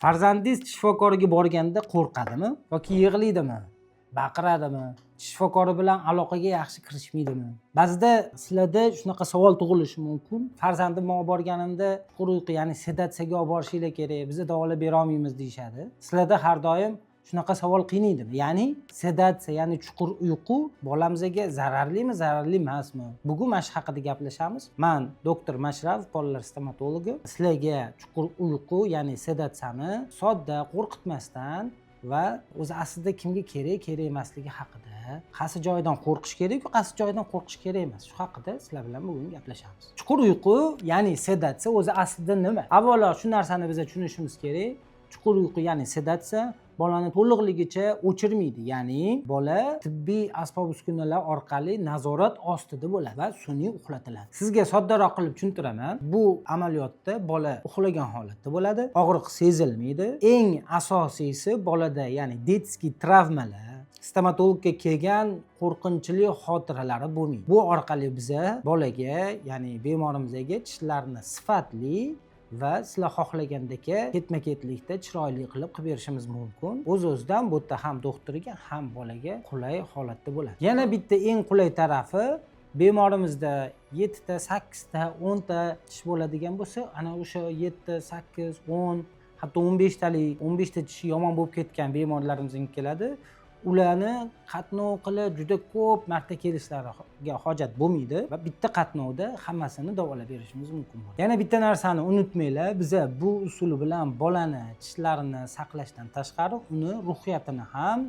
Farzandingiz shifokorga borganda qo'rqadimi yoki yig'laydimi, baqiradimi, shifokori bilan aloqaga yaxshi kirishmaydimi? Ba'zida sizlarda shunaqa savol tug'ilishi mumkin: farzandimni olib borganimda chuqur uyqu, ya'ni sedatsiyaga olib borishinglar kerak, biza davolab berolmaymiz, deyishadi. Sizlarda har doim shunaqa savol qiynaydimi? Ya'ni sedatsiya, ya'ni chuqur uyqu bolamizga zararlimi, zararli emasmi? Bugun mana shu haqida gaplashamiz. Man doktor Mashraf, bolalar stomatologi. Sizlarga chuqur uyqu, ya'ni sedatsiyani sodda, qo'rqitmasdan va o'zi aslida kimga kerak, kerak emasligi haqida, qaysi joyidan qo'rqish kerak, qaysi joyidan qo'rqish kerak emas, shu haqida sizlar bilan bugun gaplashamiz. Chuqur uyqu, ya'ni sedatsiya o'zi aslida nima? Avvalo shu narsani biza tushunishimiz kerak: chuqur uyqu, ya'ni sedatsiya bolani to'liqligicha o'chirmaydi, ya'ni bola tibbiy asbob uskunalar orqali nazorat ostida bo'ladi va sun'iy uxlatiladi. Sizga soddaroq qilib tushuntiraman: bu amaliyotda bola uxlagan holatda bo'ladi, og'riq sezilmaydi. Eng asosiysi, bolada, ya'ni детский travmalar, stomatologga kelgan qo'rqinchli xotiralari bo'lmaydi. Bu orqali biza bolaga, ya'ni bemorimizga tishlarni sifatli va sizlar xohlagandek ketma ketlikda chiroyli qilib qilib berishimiz mumkin. O'z o'zidan bu yerda ham doktorga, ham bolaga qulay holatda bo'ladi. Yana bitta eng qulay tarafi: bemorimizda yettita, sakkizta, 10ta tish bo'ladigan bo'lsa, ana o'sha yetti, sakkiz, 10, hatto 15talik, 15ta tishi yomon bo'lib ketgan bemorlarimizga keladi. Ularni qatnov qilib, juda ko'p marta kelishlariga hojat bo'lmaydi va bitta qatnovda hammasini davolab berishimiz mumkin bo'ladi. Yana bitta narsani unutmanglar: biza bu usul bilan bolani tishlarini saqlashdan tashqari, uni ruhiyatini ham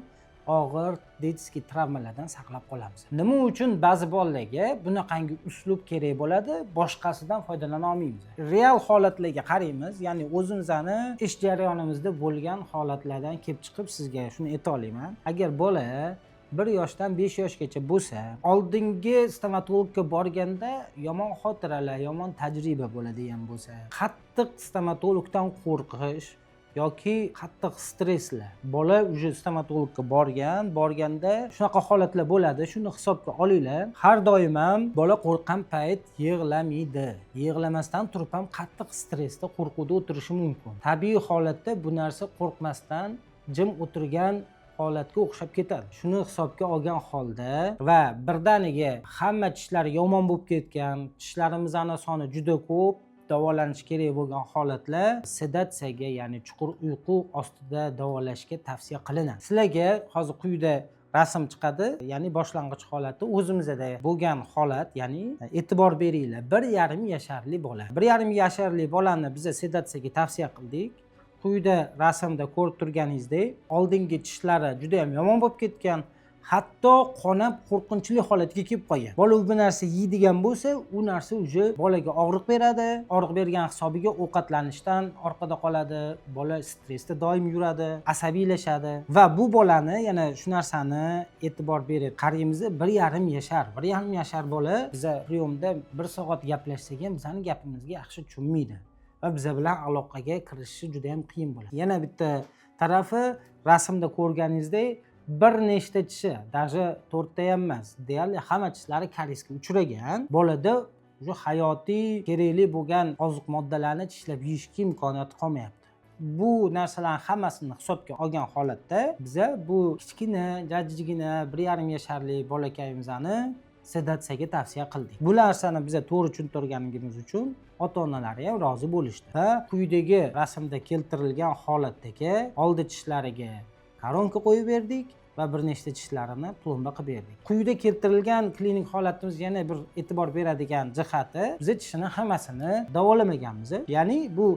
og'ir детский travmalardan saqlab qolamiz. Nima uchun ba'zi bolalarga bunaqangi uslub kerak bo'ladi, boshqasidan foydalana olmaymiz? Real holatlarga qaraymiz, ya'ni o'zimizni ish jarayonimizda bo'lgan holatlardan kelib chiqib sizga shuni ayta olaman: agar bola 1 yoshdan 5 yoshgacha bo'lsa, oldingi stomatologga borganda yomon xotiralar, yomon tajriba bo'ladigan bo'lsa, qattiq stomatologdan qo'rqish yoki qattiq stresslar, bola уже stomatologga borganda shunaqa holatlar bo'ladi, shuni hisobga olinglar. Har doim ham bola qo'rqqan payt yig'lamaydi, yig'lamasdan turib ham qattiq stressda, qo'rquvda o'tirishi mumkin. Tabiiy holatda bu narsa qo'rqmasdan jim o'tirgan holatga o'xshab ketadi. Shuni hisobga olgan holda va birdaniga hamma tishlari yomon bo'lib ketgan, tishlarimizni soni juda ko'p, davolanish kerak bo'lgan holatlar sedatsiyaga, ya'ni chuqur uyqu ostida davolashga tavsiya qilinadi. Sizlarga hozir quyida rasm chiqadi, ya'ni boshlang'ich holati, o'zimizda bo'lgan holat. Ya'ni e'tibor beringlar, 1,5 yasharli bola. 1,5 yasharli bolani biza sedatsiyaga tavsiya qildik. Quyida rasmda ko'rib turganingizdek, oldingi tishlari juda yam yomon bo'lib ketgan, hatto qonab, qo'rqinchli holatga kelib qolgan. Bola bu narsa yeydigan bo'lsa, u narsa уже bolaga og'riq beradi. Og'riq bergan hisobiga ovqatlanishdan orqada qoladi, bola stressda doim yuradi, asabiylashadi. Va bu bolani yana shu narsani e'tibor berib qaraymiz: 1,5 yashar. 1,5 yashar bola biza приём da bir soat gaplashsak ham, bizani gapimizga yaxshi tushunmaydi va biza bilan aloqaga kirishishi juda yam qiyin bo'ladi. Yana bitta tarafi, rasmda ko'rganingizdek, bir nechta tishi, даже to'rtta ham emas, deyarli hamma tishlari kariesga uchragan. Bolada уже hayotiy kerakli bo'lgan oziq moddalarni tishlab yeyishga imkoniyati qolmayapti. Bu narsalarni hammasini hisobga olgan holatda biza bu kichkina, jajjigina 1,5 yasharli bolakayimizni sedatsiyaga tavsiya qildik. Bu narsani biza to'g'ri tushuntirganimiz uchun ota onalari ham rozi bo'lishdi va quyidagi rasmda keltirilgan holatdagi oldi tishlariga koronka qo'yib berdik va bir nechta tishlarini plomba qilib berdik. Quyida keltirilgan klinik holatimiz yana bir e'tibor beradigan jihati, biza tishini hammasini davolamaganmiz, ya'ni bu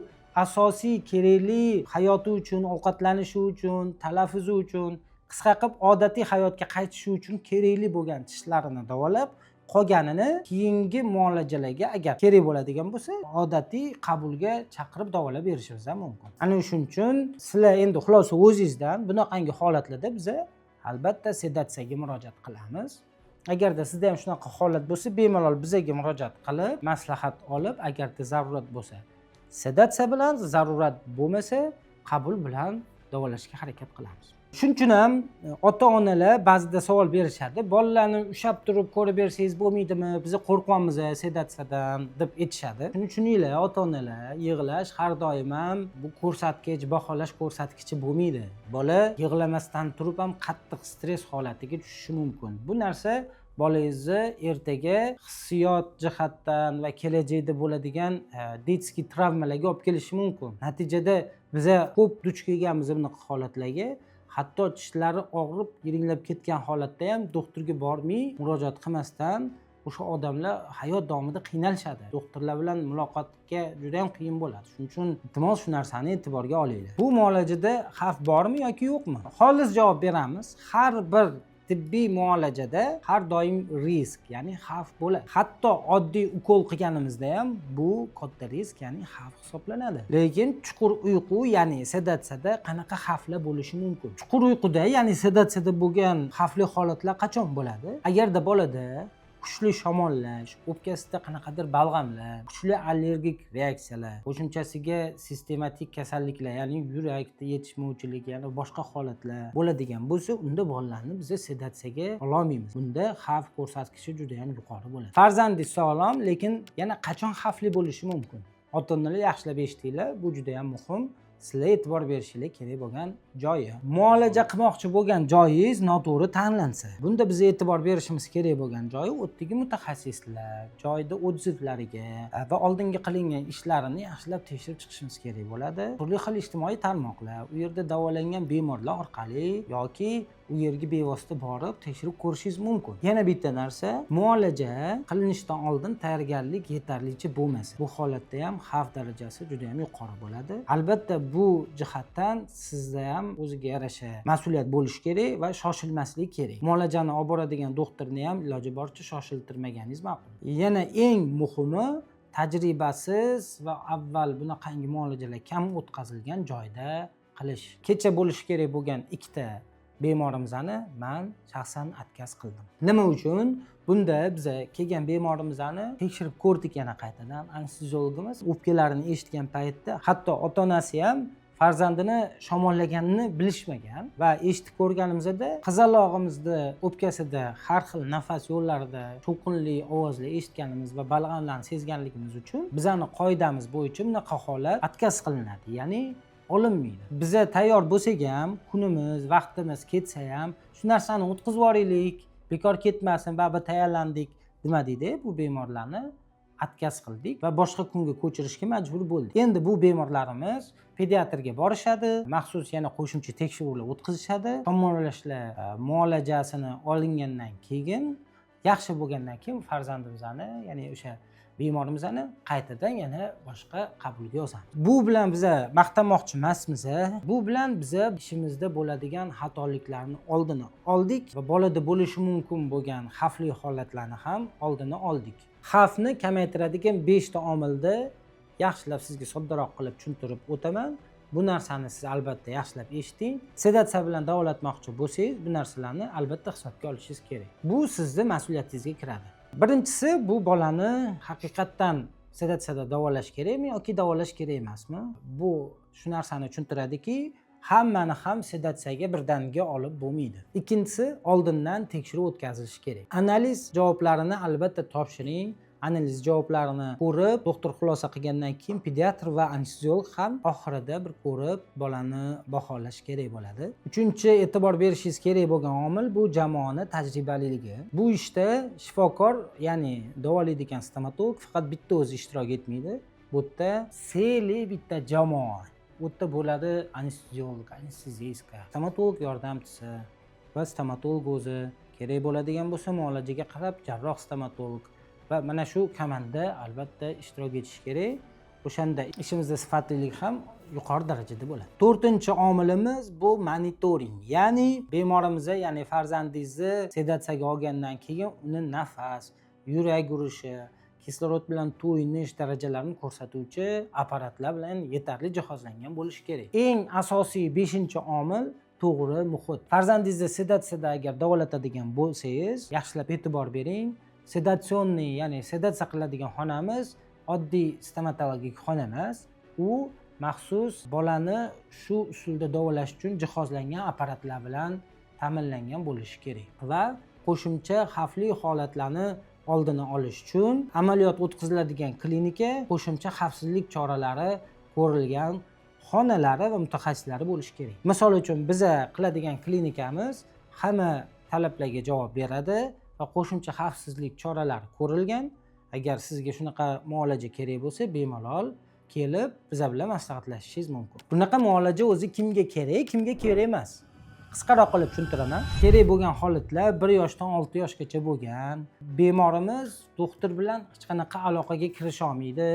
asosiy kerakli, hayoti uchun, ovqatlanishi uchun, talaffuzi uchun, qisqa qilib, odatiy hayotga qaytishi uchun kerakli bo'lgan tishlarini davolab, qolganini keyingi muolajalarga agar kerak bo'ladigan bo'lsa, odatiy qabulga chaqirib davolab berishimiz ham mumkin. Ana shuning uchun sizlar endi xulosa o'zingizdan. Bunaqangi holatlarda biza albatta sedatsiyaga murojaat qilamiz. Agarda sizda ham shunaqa holat bo'lsa, bemalol bizaga murojaat qilib, maslahat olib, agarda zarurat bo'lsa, sedatsiya bilan, zarurat bo'lmasa, qabul bilan davolashga harakat qilamiz. Shuning uchun ham ota onalar ba'zida savol berishadi: bolalarni ushlab turib ko'rib bersangiz bo'lmaydimi, biz qo'rqyapmiz sedatsiyadan, deb aytishadi. Shuni tushuninglar, ota onalar, yig'lash har doim ham bu ko'rsatkich, baholash ko'rsatkichi bo'lmaydi. Bola yig'lamasdan turib ham qattiq stress holatiga tushishi mumkin. Bu narsa bolangizni ertaga hissiyot jihatdan va kelajakda bo'ladigan детский travmalarga olib kelishi mumkin. Natijada biza ko'p duch kelganmiz bunaqa holatlarga. Hatto tishlari og'rib, yiringlab ketgan holatda ham doktorga bormay, murojaat qilmasdan o'sha odamlar hayot davomida qiynalishadi. Doktorlar bilan muloqotga juda yam qiyin bo'ladi. Shuning uchun, iltimos, shu narsani e'tiborga olinglar. Bu muolajada xavf bormi yoki yo'qmi? Xolis javob beramiz: har bir tibbiy muolajada har doim risk, ya'ni xavf bo'ladi. Hatto oddiy ukol qilganimizda ham bu katta risk, ya'ni xavf hisoblanadi. Lekin chuqur uyqu, ya'ni sedatsiyada qanaqa xavflar bo'lishi mumkin? Chuqur uyquda, ya'ni sedatsiyada bo'lgan xavfli holatlar qachon bo'ladi? Agarda bolada kuchli shamollash, o'pkasida qanaqadir balg'amlar, kuchli allergik reaksiyalar, qo'shimchasiga sistematik kasalliklar, ya'ni yurakda yetishmovchilik, ya'ni boshqa holatlar bo'ladigan bo'lsa, unda bolalarni biz sedatsiyaga ololmaymiz. Bunda xavf ko'rsatkichi juda yam yuqori bo'ladi. Farzandingiz sog'lom, lekin yana qachon xavfli bo'lishi mumkin? Ota onalar, yaxshilab eshitinglar, bu juda yam muhim, sizlar e'tibor berishinglar kerak bo'lgan joyi: muolaja qilmoqchi bo'lgan joyingiz noto'g'ri tanlansa. Bunda biz e'tibor berishimiz kerak bo'lgan joyi u yerdagi mutaxassislar, joyda отзыв lariga va oldingi qilingan ishlarini yaxshilab tekshirib chiqishimiz kerak bo'ladi. Turli xil ijtimoiy tarmoqlar, u yerda davolangan bemorlar orqali yoki u yerga bevosita borib tekshirib ko'rishingiz mumkin. Yana bitta narsa: muolaja qilinishidan oldin tayyorgarlik yetarlicha bo'lmasa, bu holatda ham xavf darajasi juda yam yuqori bo'ladi. Albatta, bu jihatdan sizda ham o'ziga yarasha mas'uliyat bo'lishi kerak va shoshilmaslik kerak. Muolajani olib boradigan doktorni ham iloji boricha shoshiltirmaganingiz ma'qul. Yana eng muhimi, tajribasiz va avval bunaqangi muolajalar kam o'tkazilgan joyda qilish. Kecha bo'lishi kerak bo'lgan ikkita bemorimizni man shaxsan отказ qildim. Nima uchun? Bunda biza kelgan bemorimizni tekshirib ko'rdik yana qaytadan. Anesteziologimiz o'pkalarini eshitgan paytda hatto ota onasi ham farzandini shamollaganini bilishmagan va eshitib ko'rganimizda qizalog'imizni o'pkasida har xil nafas yo'llarida to'lqinli ovozlar eshitganimiz va balg'amlarni sezganligimiz uchun bizani qoidamiz bo'yicha bunaqa holat отказ qilinadi, ya'ni olinmaydi. Biza tayyor bo'lsak ham, kunimiz, vaqtimiz ketsa ham, shu narsani o'tkazib yuboraylik, bekor ketmasin, baribir tayyorlandik demadikda, bu bemorlarni отказ qildik va boshqa kunga ko'chirishga majbur bo'ldik. Endi bu bemorlarimiz pediatrga borishadi, maxsus yana qo'shimcha tekshiruvlar o'tkazishadi. Shamollashlar muolajasini olingandan keyin, yaxshi bo'lgandan keyin farzandimizni, ya'ni o'sha bemorimizni qaytadan yana boshqa qabulga yozamiz. Bu bilan biza maqtanmoqchi emasmiz, bu bilan biza ishimizda bo'ladigan xatoliklarni oldini oldik va bolada bo'lishi mumkin bo'lgan xavfli holatlarni ham oldini oldik. Xavfni kamaytiradigan beshta omilni yaxshilab sizga soddaroq qilib tushuntirib o'taman. Bu narsani siz albatta yaxshilab eshiting. Sedatsiya bilan davolatmoqchi bo'lsangiz, bu narsalarni albatta hisobga olishingiz kerak. Bu sizni mas'uliyatingizga kiradi. Birinchisi, bu bolani haqiqatdan sedatsiyada davolash kerakmi yoki davolash kerak emasmi? Bu shu narsani tushuntiradiki, hammani ham sedatsiyaga birdaniga olib bo'lmaydi. Ikkinchisi, oldindan tekshiruv o'tkazilishi kerak. Analiz javoblarini albatta topshiring. Analiz javoblarini ko'rib, doktor xulosa qilgandan keyin pediatr va anesteziolog ham oxirida bir ko'rib, bolani baholash kerak bo'ladi. Uchinchi e'tibor berishingiz kerak bo'lgan omil, bu jamoani tajribaliligi. Bu ishda shifokor, ya'ni davolaydigan stomatolog faqat bitta o'zi ishtirok etmaydi. Bu yerda целый bitta jamoa. U yerda bo'ladi anesteziolog, анестезистка, stomatolog yordamchisi va stomatolog o'zi, kerak bo'ladigan bo'lsa, muolajaga qarab jarroh stomatolog va mana shu komanda albatta ishtirok etishi kerak. O'shanda ishimizda sifatlilik ham yuqori darajada bo'ladi. To'rtinchi omilimiz, bu monitoring, ya'ni bemorimizni, ya'ni farzandingizni sedatsiyaga olgandan keyin uni nafas, yurak urishi, kislorod bilan to'yinish darajalarini ko'rsatuvchi apparatlar bilan yetarli jihozlangan bo'lishi kerak. Eng asosiy beshinchi omil, to'g'ri muhit. Farzandingizni sedatsiyada agar davolatadigan bo'lsangiz, yaxshilab e'tibor bering: седационный, ya'ni sedatsiya qiladigan xonamiz oddiy stomatologik xona emas. U Maxsus bolani shu usulda davolash uchun jihozlangan apparatlar bilan ta'minlangan bo'lishi kerak va qo'shimcha xavfli holatlarni oldini olish uchun amaliyot o'tkaziladigan klinika qo'shimcha xavfsizlik choralari ko'rilgan xonalari va mutaxassislari bo'lishi kerak. Misol uchun, biza qiladigan klinikamiz hamma talablarga javob beradi va qo'shimcha xavfsizlik choralari ko'rilgan. Agar sizga shunaqa muolaja kerak bo'lsa, bemalol kelib biza bilan maslahatlashishingiz mumkin. Bunaqa muolaja o'zi kimga kerak, kimga kerak emas, qisqaroq qilib tushuntiraman. Kerak bo'lgan holatlar: 1 yoshdan 6 yoshgacha bo'lgan bemorimiz doktor bilan hech qanaqa aloqaga kirisha olmaydi,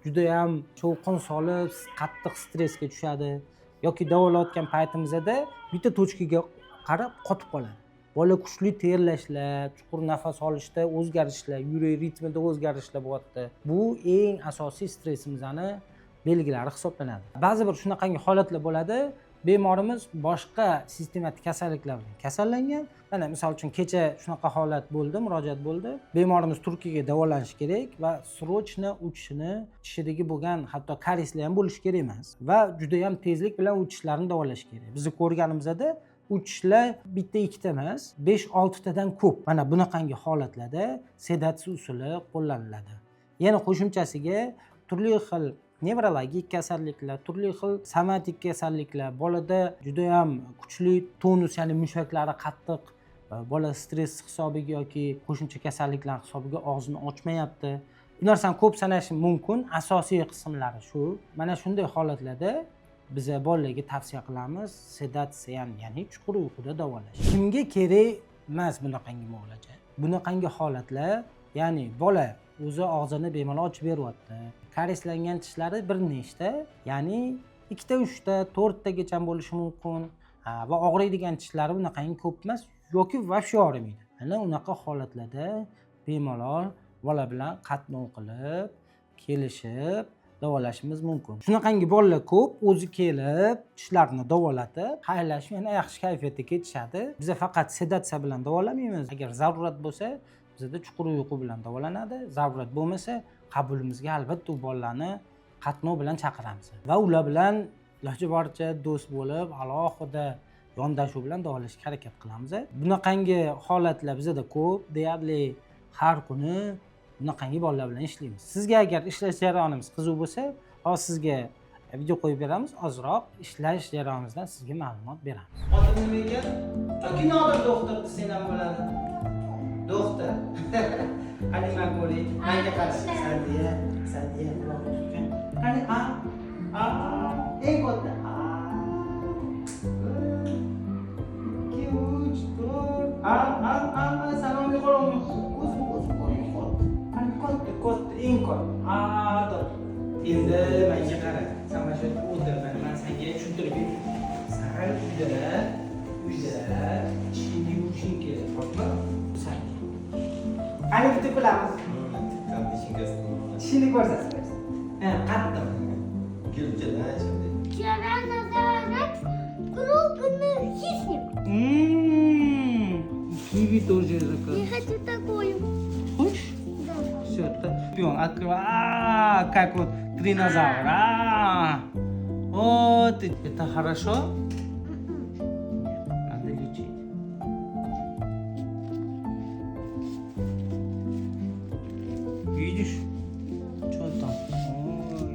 judayam shovqin solib, qattiq stressga tushadi yoki davolayotgan paytimizda bitta точка ga qarab qotib qoladi. Bola kuchli terlashlar, chuqur nafas olishda o'zgarishlar, yurak ritmida o'zgarishlar bo'lyapti. Bu eng asosiy stressimizni belgilari hisoblanadi. Ba'zi bir shunaqangi holatlar bo'ladi, bemorimiz boshqa sistematik kasalliklar bilan kasallangan. Mana, misol uchun, kecha shunaqa holat bo'ldi, murojaat bo'ldi. Bemorimiz Turkiyaga davolanishi kerak va срочно u kishini tishidagi bo'lgan hatto karieslar ham bo'lishi kerak emas va judayam tezlik bilan u tishlarni davolash kerak. Bizni ko'rganimizda u tishlar bitta ikkita emas, besh oltitadan ko'p. Mana bunaqangi holatlarda sedatsiya usuli qo'llaniladi. Yana qo'shimchasiga turli xil nevrologik kasalliklar, turli xil somatik kasalliklar, bolada judayam kuchli tonus, ya'ni mushaklari qattiq, bola stress hisobiga yoki qo'shimcha kasalliklar hisobiga og'zini ochmayapti. Bu narsani ko'p sanashim mumkin, asosiy qismlari shu. Mana shunday holatlarda biza bolalarga tavsiya qilamiz sedatsiya, ya'ni chuqur uyquda davolash. Kimga kerak emas bunaqangi muolaja? Bunaqangi holatlar, ya'ni bola o'zi og'zini bemalol ochib beryapti, karieslangan tishlari bir nechta, ya'ni ikkita, uchta, to'rttagacha bo'lishi mumkin va og'riydigan tishlari unaqangi ko'p emas yoki вообще og'rimaydi. Ana unaqa holatlarda bemalol bola bilan qatnov qilib, kelishib davolashimiz mumkin. Shunaqangi bolalar ko'p, o'zi kelib tishlarini davolatib, xayrlashib, yana yaxshi kayfiyatda ketishadi. Biza faqat sedatsiya bilan davolamaymiz. Agar zarurat bo'lsa, bizada chuqur uyqu bilan davolanadi. Zarurat bo'lmasa, qabulimizga albatta u bolalarni qatnov bilan chaqiramiz va ular bilan iloji boricha do'st bo'lib, alohida yondashuv bilan davolashga harakat qilamiz. Bunaqangi holatlar bizada ko'p, deyarli har kuni bunaqangi bolalar bilan ishlaymiz. Sizga agar ishlash jarayonimiz qiziq bo'lsa, hozir sizga video qo'yib beramiz, ozroq ishlash jarayonimizdan sizga ma'lumot beramiz. Oting nima ekan yoki Nodir doktor desang ham bo'ladi. Doktor, qani, man ko'ray, manga qara. Sadiya, Sadiya, quloqni tutgin. Qani, a, a, eng katta a. Bir, ikki, uch, to'rt, a, a, a, a. Salomga qo'l, ko'zim, ko'zim, ko'zim. Qani, katta, katta, eng katta a deb. Endi menga qara, san mana shu yerga o'tir. Mana, man senga tushuntirib beray. San uyda tishingni yuvishing kerak, xo'pmi? San qani, bitta kulamiz. Tishingni ko'rsat. Ha, qattiq. Тираннозавр крупный хищник. Киви тоже заказ. Я хочу такую. Хочешь? Да. Все, шпион, открывай. А, как вот тринозавр. А, вот это хорошо? Нет, надо лечить. Видишь? Что там? Ой.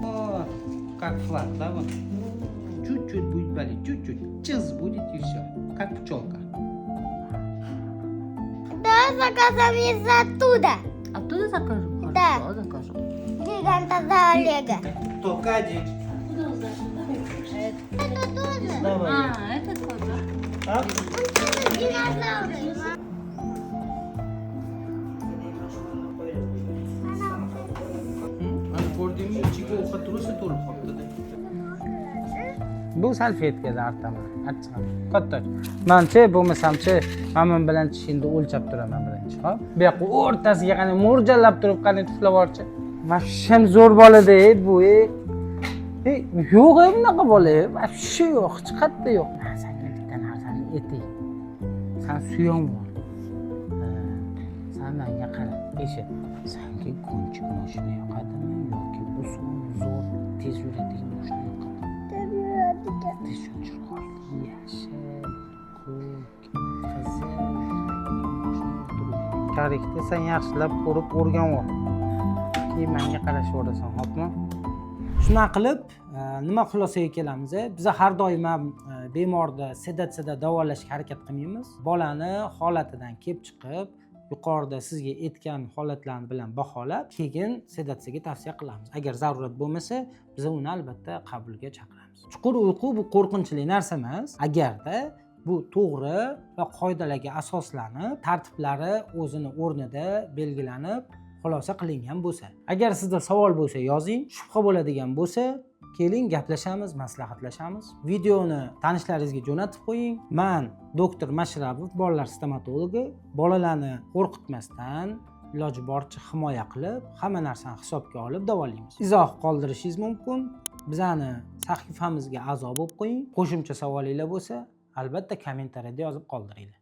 Вот, как флаг, да, вот? Чуть-чуть будет болеть, чуть-чуть. Чиз будет, и все. Как пчелка. Давай заказываем из оттуда. Оттуда закажу? Да. Хорошо, закажу. Гигантозавр Лего. Только один. Откуда узнаешь? Это тоже. Давай. А, это тоже. А? Он тоже динозавр. Mana, ko'rdingmi, ichiga ovqat rosa to'lib qolibdi. Bu salfetkada artaman, achchig'im katta. Manchi bo'lmasamchi, mana bu bilan tishingni o'lchab turaman birinchi. Hop, bu yoqqa o'rtasiga qani, mo'rjallab turib, qani, tuflab yuborchi. Вообще zo'r bolada bu. E, yo'q, e, bunaqa bola вообще yo'q, hech qayerda yo'q. Man senga bitta narsani aytay, san suyon bor. Ha, san manga qara, eshit. Sanga гонщик mashina yoqadimi yoki Oson, zo'r, tez yuradigan moshina yoqadi. Tez yuradigan. Tez chiroyli, yashil, ko'k, qizil moshina turgan. Karikda sen yaxshilab ko'rib o'rganib ol. Keyin menga qarashaverasan, xo'pmi? Shunaqa qilib, nima xulosaga kelamiz? Biz har doim ham bemorni sedatsiyada davolashga harakat qilmaymiz. Bolani holatidan kelib chiqib, yuqorida sizga aytgan holatlarni bilan baholab, keyin sedatsiyaga tavsiya qilamiz. Agar zarurat bo'lmasa, biz uni albatta qabulga chaqiramiz. Chuqur uyqu bu qo'rqinchli narsa emas. Agarda bu to'g'ri va qoidalarga asoslanib, tartiblari o'zini o'rnida belgilanib, xulosa qilingan bo'lsa. Agar sizda savol bo'lsa, yozing, shubha bo'ladigan bo'lsa, keling, gaplashamiz, maslahatlashamiz. Videoni tanishlaringizga jo'natib qo'ying. Man doktor Mashrabov, bolalar stomatologi. Bolalarni qo'rqitmasdan, iloji boricha himoya qilib, hamma narsani hisobga olib davolaymiz. Izoh qoldirishingiz mumkin. Bizani sahifamizga a'zo bo'lib qo'ying. Qo'shimcha savolinglar bo'lsa, albatta kommentariyada yozib qoldiringlar.